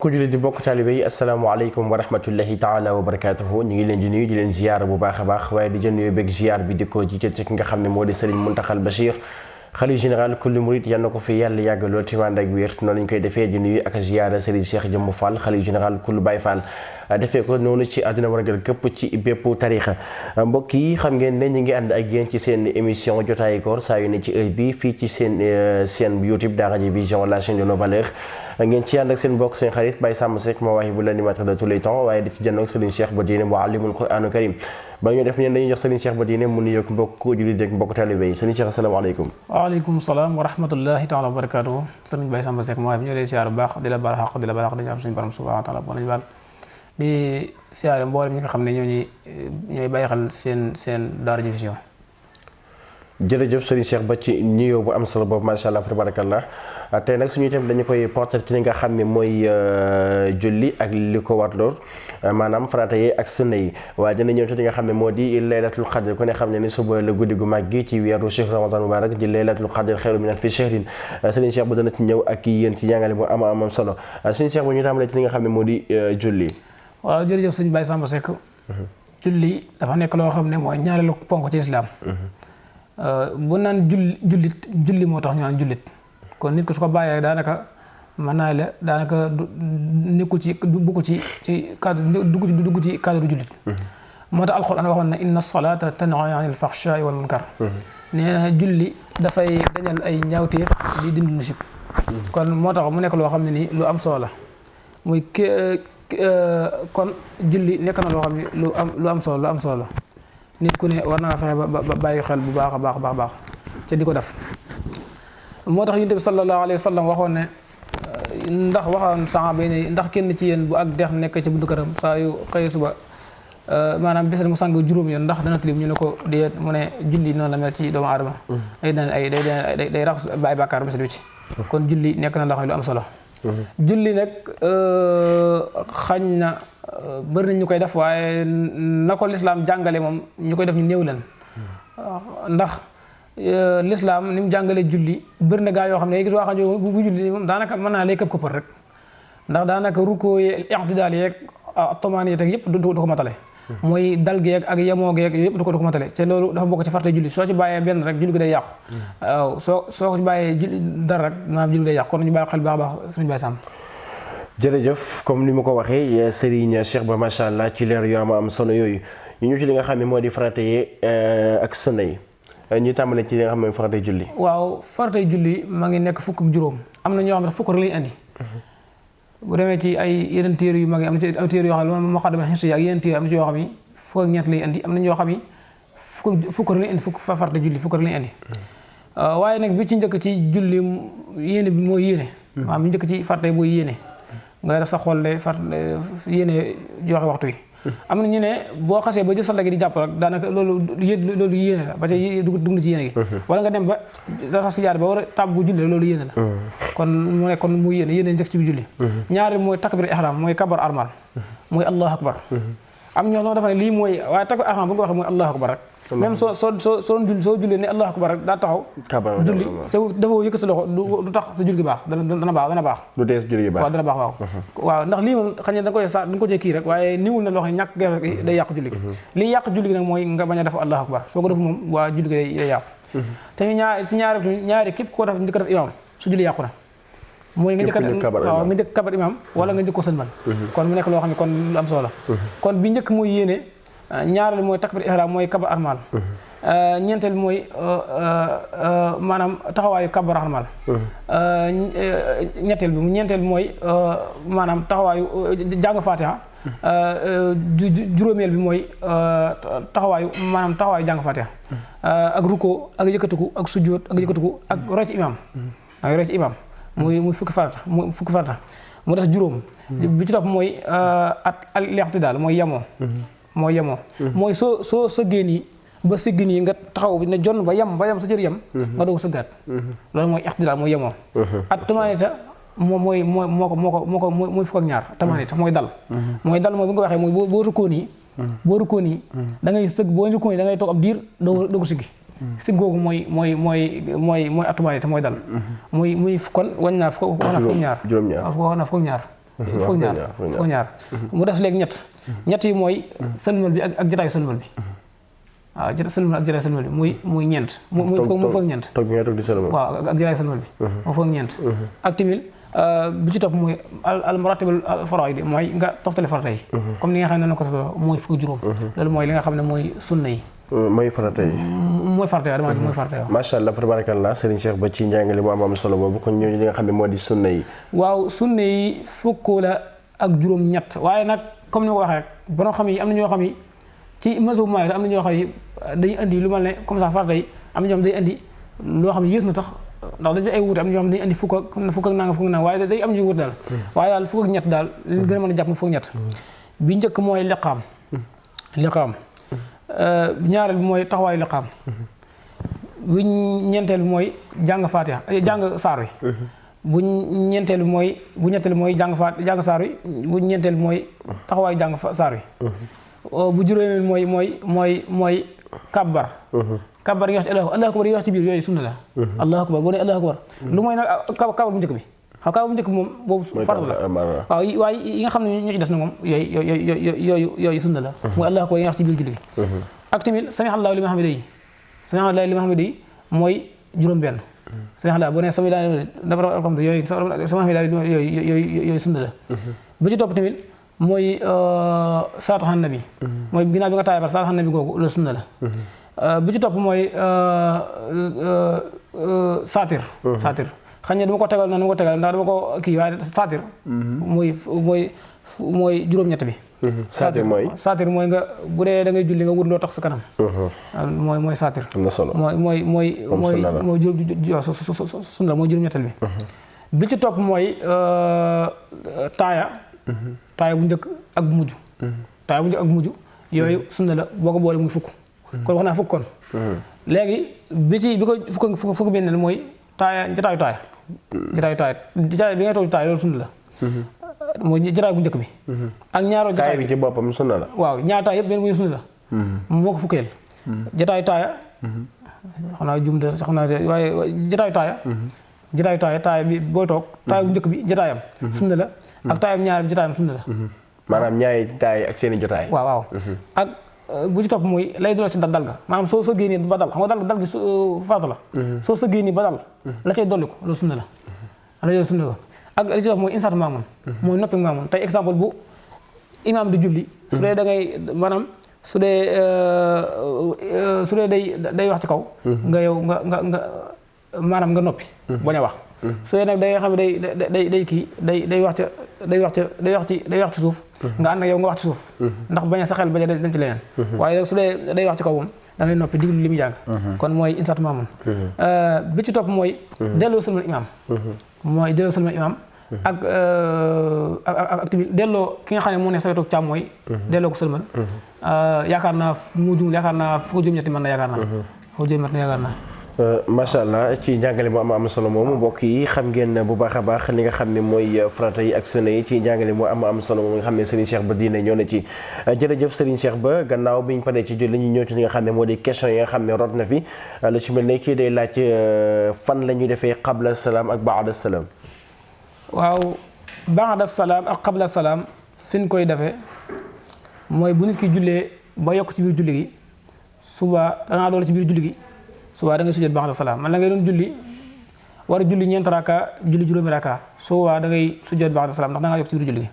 ku jullit di bokk taalibe yi asalaamaaleykum wa rahmatullahi taala wa barakatuhu ñu ngi leen di nuyu di leen ziyaar bu baax a baax waaye di jël nuyoo beeg ziyaar bi di ko jiite ci ki nga xam ne moo di Serigne Mountakha Bachir xalifa général kulli murid yal na ko fi yàlla yàgg lool ci ànd ak wér noonu lañ koy defee di nuyu ak ziyaara Serigne Cheikh Jëmmu Fall xalifa général kulli Baye Fall defee ko noonu ci àdduna waragal képp ci bépp tarixa mbokk yi xam ngeen ne ñu ngi ànd ak yéen ci seen émission jotaayu koor saa yu ne ci heure bi fii ci seen YouTube Daara J Vision la chaîne de nos valeurs ngeen ci ànd ak seen mbokk seen xarit Baye Sam Seck Mawahibou l'animateur de tous les temps waaye di ci jënd ak Serigne Cheikh Badine muallimul Qur'anul Karim ba ñu def neen dañuy jox Serigne Cheikh Badine mu nuyoog mbokk jullit ak mbokk talibé yi Serigne Cheikh asalaamaaleykum. waaleykum salaam wa rahmatullahi taala wa barakatuh. Serigne Baye Sam Seck Mawahibou ñoo lay siyaar bu baax di la baal xaq di la baal xaq di ñaan suñu borom subhanahu wa taala boo nañu baal di siyaare mboolem ñi nga xam ne ñooy bàyyi xel seen Daara J Vision. jërëjëf Serigne Cheikh ba ci nuyoo bu am solo boobu macha allah tabarakallah tey nag suñu itam dañu koy porter ci li nga xam ne mooy julli ak li ko war lool maanaam farata yi ak sunna yi waaye dina ñëw ci li nga xam ne moo di laylatul qadr ku ne xam ne ni suba la guddi gu mag gi ci weeru cheikh ramadan mubarak di laylatul qadr xayru min alfi shahrin Serigne Cheikh bu dana ci ñëw ak yéen ci jàngale bu am solo Serigne Cheikh bu ñu tàmbalee ci li nga xam ne moo di julli. waaw jërëjëf sëñ Baye Sam Seck julli dafa nekk loo xam ne mooy ñaareelu ponk ci islam bu naan julli moo tax ñu naan jullit kon nit ko su ko bàyyee daanaka mën naa la daanaka nekkul ci dugg ci cadre jullit moo tax alxuraan waxoon na inna salata tanha anil faxshaai wal munkar nee na julli dafay dañal ay ñaawteef di dindi lu sib kon moo tax mu nekk loo xam ne nii lu am solo la muy kon julli nekk na loo xam ne lu am solo la nit ku ne war naa fexe ba bàyyi xel bu baax a baax ca di ko def moo tax Yonent bi sallallahu alayhi wa sallam waxoon ne ndax waxoon saxaaba yi ne ndax kenn ci yéen bu ak dex nekk ci buntu këram saa yu xëy suba maanaam bis mu sang juróom yoon ndax dana tilim ñu ne ko déet mu ne julli noonu la mel ci doomu aadama day rax ay bàkkaar bis bi ci kon julli nekk na ndax lu am solo julli nag xañ na bëri nañ ñu koy def waaye na ko lislaam jàngale moom ñu koy def ñu néew leen ndax lislaam ni mu jàngalee julli bëri na gaa yoo xam ne gis waa xam ne bu julli moom daanaka mën naa lay këpp këppal rek ndax daanaka rukkoo yeeg i'tidaal yeeg tomaan yeeg yëpp du ko matale mooy dal geeg ak yemoo geeg yëpp du ko matale te loolu dafa bokk ci farate julli soo ci bàyyee benn rek julli gi day yàqu waaw soo ko ci bàyyee julli dara rek maanaam julli gi day yàqu kon ñu bàyyi xel baax suñu Baye Sam. jërëjëf comme ni ma ko waxee Serigne Cheikh ba macha allah ci leer yu am solo yooyu ñu ñëw ci li nga xam ne moo di farata yi ak sunna yi ñu tàmbale ci li nga xam ne faratay julli. waaw faratay julli ma ngi nekk fukk ak juróom am na ñoo xam ne fukk rek lañu andi bu demee ci ay yeneen téere yu mag yi am na téere yoo xam ne moo xam ne ak yeneen téere am na ci yoo xam ne fukk ak ñeent lay andi am na ñoo xam ne fukk rek lañu andi fukk farata julli fukk rek lañu andi waaye nag bi ci njëkk ci julli yéene bi mooy yéene maanaam bi njëkk ci farata booy yéene nga def sa xol de yéene joxe waxtu wi am na ñu ne boo xasee ba jël sa léegi di jàpp rek daanaka loolu yéene la parce que dugg na ci yéene gi wala nga dem ba dafa si jaar ba war a tàbb bu julli loolu yéene la kon mu ne kon mu yéene njëkk ci bi julli ñaari mooy takbir ihram mooy kabar armal mooy allahu akbar am ñoo dafa ne lii mooy waaye takbir ihram bu nga waxee mooy allahu akbar rek même soo jullee ne allahu akbar rek daa taxaw julli te dafa yëkk sa loxo du tax sa julli gi baax dana baax du dee sa julli gi baax waaw dana baax waaw ndax lii moom xëy na da nga ko cee kii rek waaye niwul na loxo ñàkk gerte day yàq julli gi lii yàq julli gi nag mooy nga bañ a def allahu akbar soo ko def moom waa julli gi day yàqu te ñaari képp koo def njëkk a def imam su julli yàqu na mooy nga njëkk kabar imam wala nga njëkk ko sëlmal kon mu nekk loo xam ne kon lu am solo la kon bi njëkk mooy yéene ñaareel mooy takbir ihram mooy kabar armal ñeenteel mooy maanaam taxawaayu kabar armal ñeenteel bi mooy maanaam taxawaayu jàng fatiha juróomeel bi mooy taxawaayu jàng fatiha ak ruko ak yëkkatiku ak sujjóot ak yëkkatiku ak roy ci imam muy fukki farata mu des juróom bi ci topp mooy al-i'tidaal mooy yemoo mooy soo sëggee nii ba sëgg nii nga taxaw ne jonn ba yem sa cër yem nga doog sëggaat loolu mooy i'tidaal mooy yemoo at tamaanita moom mooy fukk ak ñaar tamaanita mooy dal mooy bi nga waxee mooy boo rukkoo nii da ngay sëgg boo rukkoo nii da ngay toog ab diir doogu siggi sigg googu mooy atumaanita mooy dal muy kon wañ naa fukk ak ñaar fukk ñaar mu des léegi ñett yi mooy sëlmal bi ak jotaayu sëlmal bi waaw sëlmal ak jotaayu sëlmal bi muy ñeent mu foog ñeent toog bi nga toog di sëlmal waaw ak jotaayu sëlmal bi mu foog ñeent ak tamit bi ci topp mooy al maratibul faraid mooy nga toftale farata yi comme ni nga xam ne na ko so mooy fukk juróom loolu mooy li nga xam ne mooy sunna yi mooy farata yi mooy farata yi dama mooy farata yi macha allah tabarakallah Serigne Cheikh ba ci njàngale mu am solo boobu kon ñooñu li nga xam ne moo di sunna yi waaw sunna yi fukk la ak juróom ñett waaye nag comme ni ma ko waxee rek borom xam yi am na ñoo xam yi ci mazhab Maalik am na ñoo xam yi dañuy indi lu mel ne comme ça farata yi am na ñoo xam day indi loo xam ne yées na tax ndax dañ ci ay wuute am na ñoo xam dañuy indi fukk ak nanga waaye day am ñu wuute daal waaye daal fukk ak ñett daal li gën a mën a jàpp mu fukk ñett bi njëkk mooy liqaam ñaareel bi mooy taxawaayu liqaam bu ñeenteel bi mooy jàng faatiha jàng saar wi bu ñeenteel bi mooy jàng saar wi bu ñeenteel bi mooy taxawaayu jàng saar wi bu juróomeel mooy kabbar kabbar yi wax ci allahu akbar yi wax ci biir yooyu sunna la allahu akbar boo ne allahu akbar lu mooy nag kabbar bu njëkk bi kabar bu njëkk bi moom boobu farata la waaw waaye yi nga xam ne ñoo ci des na moom yooyu sunna la mooy allahu akbar yi nga wax ci biir julli gi ak tamit sami allahu liman hamidihi mooy juróom benn sami allahu boo ne sami yooyu sunna la bu ci topp tamit mooy salaatu ala nabi mooy ginnaaw bi nga taaya par salaatu ala nabi googu loolu sunna la bi ci topp mooy saatir xam ne dama ko tegal noonu ma ko tegal ndax dama ko kii waaye saatir mooy juróom-ñett bi saatir mooy nga bu dee da ngay julli nga wut loo tax sa kanam mooy saatir am na solo mooy sunna mooy juróom-ñettal bi bi ci topp mooy taaya bu njëkk ak bu mujj yooyu sunna la boo ko boole muy fukk kon wax naa fukk kon léegi bi ko fukk benn mooy jotaayu taaya bi ngay toog taaya loolu sunna la mooy jotaay bu njëkk bi ak ñaaro jotaay bi ci boppam sunna la waaw ñaar taaya yëpp benn muy sunna la moo ko fukkeel jotaayu taaya waaye jotaayu taaya bi booy toog taaya bu njëkk bi jotaayam sunna la ak taayam ñaar bi jotaayam sunna la maanaam ñaari taay ak seeni jotaay waaw ak bu ci topp mooy lay dolli ci dal ga maanaam soo sëggee nii ba dal xam nga dal gi farata la soo sëggee nii ba dal la cay dolli ko loolu sunna la loolu sunna la ak li ci topp mooy insaatu maamun mooy noppi maamun tey exemple bu imaam di julli su dee da ngay maanaam su dee day wax ci kaw nga yow nga maanaam nga noppi bañ a wax su dee nag day xam ne day kii day wax ci suuf nga ànd ak yow nga wax ci suuf ndax bañ a sa xel bañ a dem ci leneen waaye su dee day wax ci kaw moom da ngay noppi diglu li muy jàng kon mooy insaatu maamun bi ci topp mooy delloo sëlmal imaam ak tamit delloo ki nga xam ne moo ne sa wetu càmm mooy delloo ko sëlmal yaakaar naa fukk juróom-ñetti mën na yaakaar naa macha allah ci njàngale mu am solo moomu mbokk yi xam ngeen bu baax a baax li nga xam ne mooy farata yi ak sunna yi ci njàngale mu am solo moom nga xam ne Serigne Cheikh Ba diine ñoo na ci jërëjëf Serigne Cheikh Ba gannaaw bi ñu paree ci julli ñu ñëw ci li nga xam ne moo di question yi nga xam ne rot na fi lu ci mel ne kii day laaj fan la ñuy defee qabla salaam ak baada salaam. waaw baada salaam ak qabla salaam fi ñu koy defee mooy bu nit ki jullee ba yokk ci biir julli gi suba dangaa doole ci biir julli gi suba da ngay sujjóot ba'da salaam man la ngay doon julli war a julli ñeent raka julli juróomi raka suba da ngay sujjóot ba'da salaam ndax da ngaa yokk ci biir julli gi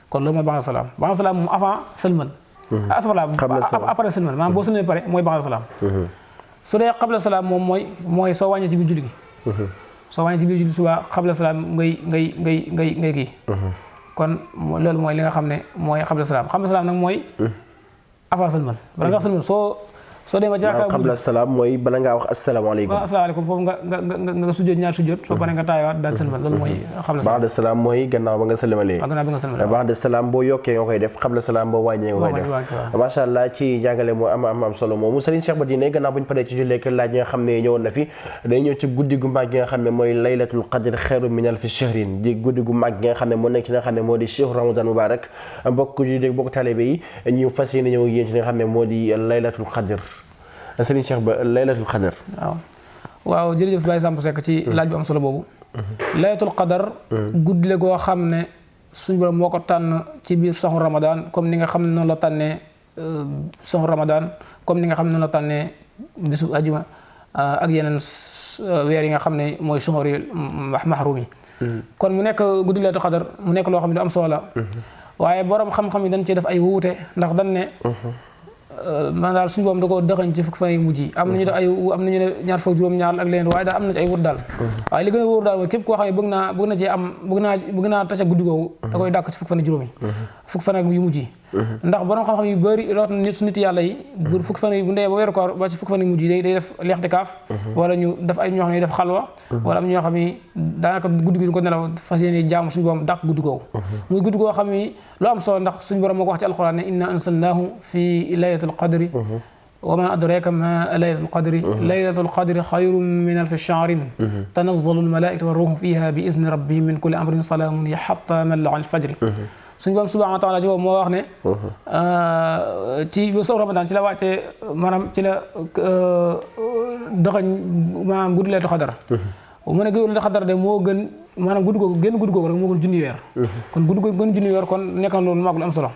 kon loolu mooy ba'da salaam moom avant sëlmal après sëlmal maanaam boo sëlmal pare mooy ba'da salaam su dee qabla salaam moom mooy soo wàññee ci biir julli gi soo wàññee ci biir julli suba qabla salaam ngay kii kon loolu mooy li nga xam ne mooy qabla salaam nag mooy avant sëlmal bala nga sëlmal soo demee ci rakka qabla salaam mooy bala ngaa wax asalaamaaleykum. waaw asalaamaaleykum foofu nga sujjóot ñaar sujjóot soo paree nga taayawaat daal sëlmal loolu mooy qabla salaam. ba'da salaam mooy gannaaw ba nga sëlmalee. waaw gannaaw ba nga sëlmalee. ba'da salaam boo yokkee nga koy def qabla salaam boo wàññee nga koy def. macha allah ci jàngale mu am solo moomu Serigne Cheikh Ba diine gannaaw bu ñu paree ci julleek laaj yi nga xam ne ñëwoon na fi day ñëw ci guddi gu mag gi nga xam ne mooy laylatul qadr xayru min alfi shahrin di guddi gu mag gi nga xam ne moo nekk ci nga xam ne moo di shahru ramadan mubarak mbokk yu dégg bokk talibé yi ñu fas yéene ñëw yéen ci nga xam ne moo di laylatul qadr Serigne Cheikh Ba laylatul qadar waaw jërëjëf Baye Samb Seck ci laaj bu am solo boobu laylatul qadar guddi la goo xam ne suñu borom moo ko tànn ci biir saxu Ramadan comme ni nga xam ne noonu la tànnee saxu Ramadan comme ni nga xam ne noonu la tànnee bisu ajuma ak yeneen weer yi nga xam ne mooy suxuri mahrum yi kon mu nekk guddi laylatul qadr mu nekk loo xam ne lu am solo la waaye borom xam-xam yi dañ ci def ay wuute ndax dañ ne man daal suñu borom da ko dëxañ ci fukki fan yi mujj yi am nañu def ay am nañu ne ñaar fukk juróom-ñaar ak leen waaye daal am na ci ay wut daal waaye li gën a wóor daal mooy képp koo xam ne bëgg na ci am bëgg naa tase guddi googu da koy dàkk ci fukki fan yi juróom yi fukki fan yu mujj yi ndax borom xam-xam yu bëri root na su nit yàlla yi bu fukki fan yi bu ndee ba weeru koor ba ci fukki fan yi mujj yi day def lixtikaaf wala ñu def ay ñoo xam ne def xalwa wala am ñoo xam ne daanaka guddi gi ñu ko nelaw fas yéene jaamu suñu borom dàkk guddi googu muy guddi goo xam ne lu am solo ndax suñu borom moo ko wax ci alquran ne inna ansalnahu fi laylatul qadri wa ma adraka ma laylatul qadri laylatul qadri xayrun min alfi shahrin tanazzalu almalaikatu wa ruuhu fiha bi izni rabbihim min kulli amrin salaamun hiya hatta matla'i alfajri suñu borom subhanahu wa taala ci boobu moo wax ne ci soo Ramadan ci la wàccee maanaam ci la doxañ maanaam guddi laylatul qadr mu ne guddi laylatul qadr de moo gën maanaam guddi googu génn guddi googu rek moo gën junni weer kon guddi googu gën junni weer kon nekk na loolu mag lu am solo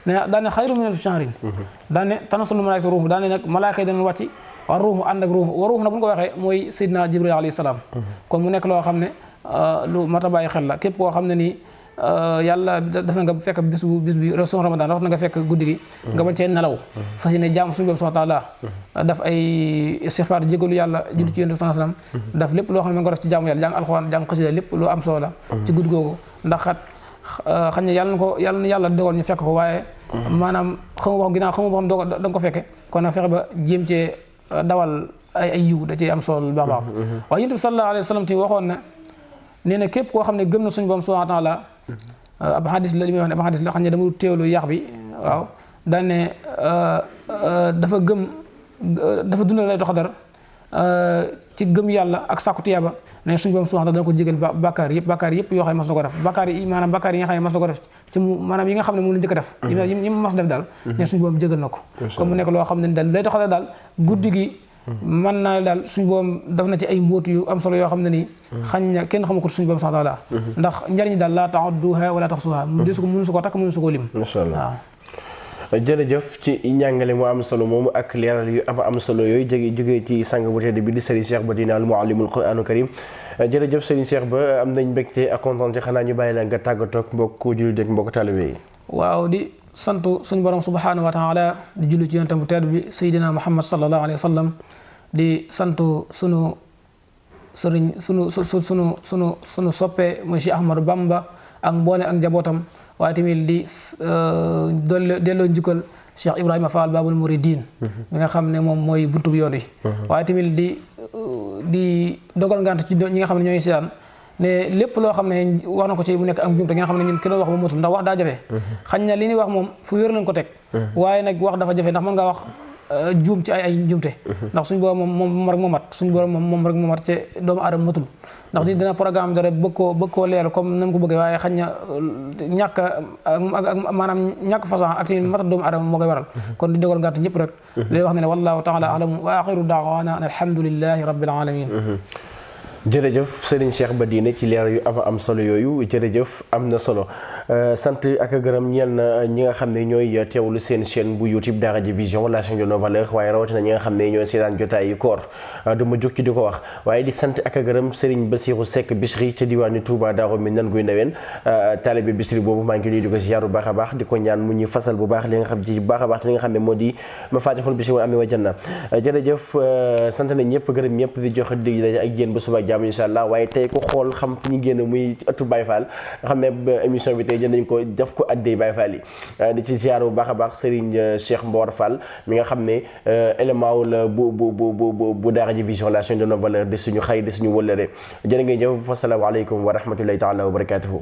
ne daan ne xayru min alfi shahrin daan ne tanazzalu malaa'ikatu ruuhu daan ne nag malaaka yi dana wàcc wa ruuhu ànd ak ruuhu wa ruuhu nag bu ñu ko waxee mooy Seydina Jibril alayhi salaam kon mu nekk loo xam ne lu mat a bàyyi xel la képp koo xam ne nii yàlla def na nga fekk bis bi son Ramadan daf na nga fekk guddi gi nga bañ cee nelaw fas yéene jaam suñu borom subhanahu wa taala daf ay istighfar jégalu yàlla julli ci yonent bi sallallahu alayhi wasallam daf lépp loo xam ne nga ko def ci jaamu yàlla jàng alxuraan jàng xasida lépp lu am solo la ci guddi googu ndax xat xam ne yàlla dogal ñu fekk ko waaye maanaam xamu boo xam ginnaaw xamu boo xam da nga ko fekke kon nag fexe ba jéem cee dawal ay yiw da cee am solo lu baax baax waaye yonent bi sallallahu alayhi wasallam ti waxoon na nee na képp koo xam ne gëm na suñu borom subhanahu wa taala ab hadis la li muy wax ne ab hadis la xam ne dama teewlu yàq bi waaw daan ne dafa dundal laylatul qadr ci gëm yàlla ak sàkku tiyaaba ne suñu borom subhanahu wa taala dana ko jégal bàkkaar yëpp yoo xam ne mas na ko def bàkkaar yi maanaam bàkkaar yi nga xam ne mas na ko def ci maanaam yi nga xam ne moom la njëkk a def yi mas def daal ne suñu borom jégal na ko comme mu nekk loo xam ne daal laylatul qadr daal guddi gi man naa daal suñu borom daf na ci ay mbóot yu am solo yoo xam ne nii xañ na kenn xamu ko suñu borom subhanahu wa taala ndax njariñ daal laa ta'udduha wala tahsuha mënu su ko takk mënu su ko lim masha Allah jërëjëf ci njàngale mu am solo moomu ak leeral yu am solo yooyu jógee ci sang bu tedd bi di Serigne Cheikh Ba Dina al muallimul Qur'anul Karim jërëjëf Serigne Cheikh Ba am nañ mbégte ak kontaan ci xanaa ñu bàyyi la nga tàggatoo ak mbokk jullit ak mbokk taalibe yi waaw di sant suñu borom subhanahu wa taala di julli ci yonent bu tedd bi Seydina Muhammad sallallahu alayhi wa sallam di sant sunu sëriñ sunu soppe mooy Cheikh Ahmadou Bamba ak mboole ak njabootam waaye tamit di delloo njukkal Cheikh Ibrahima Fall Babul Mouridine mi nga xam ne moom mooy buntu bi yoon wi waaye tamit di dogal ngant ci ñi nga xam ne ñooy seetaan ne lépp loo xam ne wax na ko ci bu nekk am jumte nga xam ne ñun ki doon wax ba motul ndax wax daa jafe xañ na li ñuy wax moom fu wér lañ ko teg waaye nag wax dafa jafe ndax mën nga wax juum ci ay njumte ndax suñu borom moom rek moo mat suñu borom moom rek moo mat ci doomu aadama matul ndax di dina programme dara bëgg koo leeral comme nam ko bëggee waaye xañ na ñàkk ak maanaam ñàkk façon ak ti matal doomu aadama moo koy waral kon di dogal ngàtt ñëpp rek léegi wax ne wallahu taala alamu wa axiru daawana an alhamdulillahi rabbil alamin jërëjëf Serigne Cheikh Ba Dina ci leer yu am solo yooyu jërëjëf am na solo sant ak gërëm ñeel na ñi nga xam ne ñooy teewlu seen chaîne bu YouTube Daara J Vision la chaîne de nos valeurs waaye rawatina ñi nga xam ne ñooy seetaan jotaayu koor du ma jóg ci di ko wax waaye di sant ak gërëm Serigne Bassirou Seck Bichri ca diwaanu Touba Darou Minane guy ndaween taalibe Bichri boobu maa ngi nuyu di ko ziar bu baax a baax di ko ñaan mu ñu fasal bu baax li nga xam ci bu baax a baax te li nga xam ne moo di Mafatihul Bichri wal Amni wa Janna jërëjëf sant nañ ñëpp gërëm ñëpp di jox dig daje ak yéen ba suba jàmm insha Allah waaye tey ko xool xam fi ñu génn muy ëttu Baye Fall nga xam ne émission bi tey jël nañ ko def ko addee Baye Fall yi di ci ziar bu baax a baax Serigne Cheikh Mbor Fall mi nga xam ne élément wu la bu Daara J Vision la chaîne de nos valeurs di suñu xarit di suñu wëllëre jërë ngeen jëf asalaamaaleykum wa rahmatullahi taala wa barakatuhu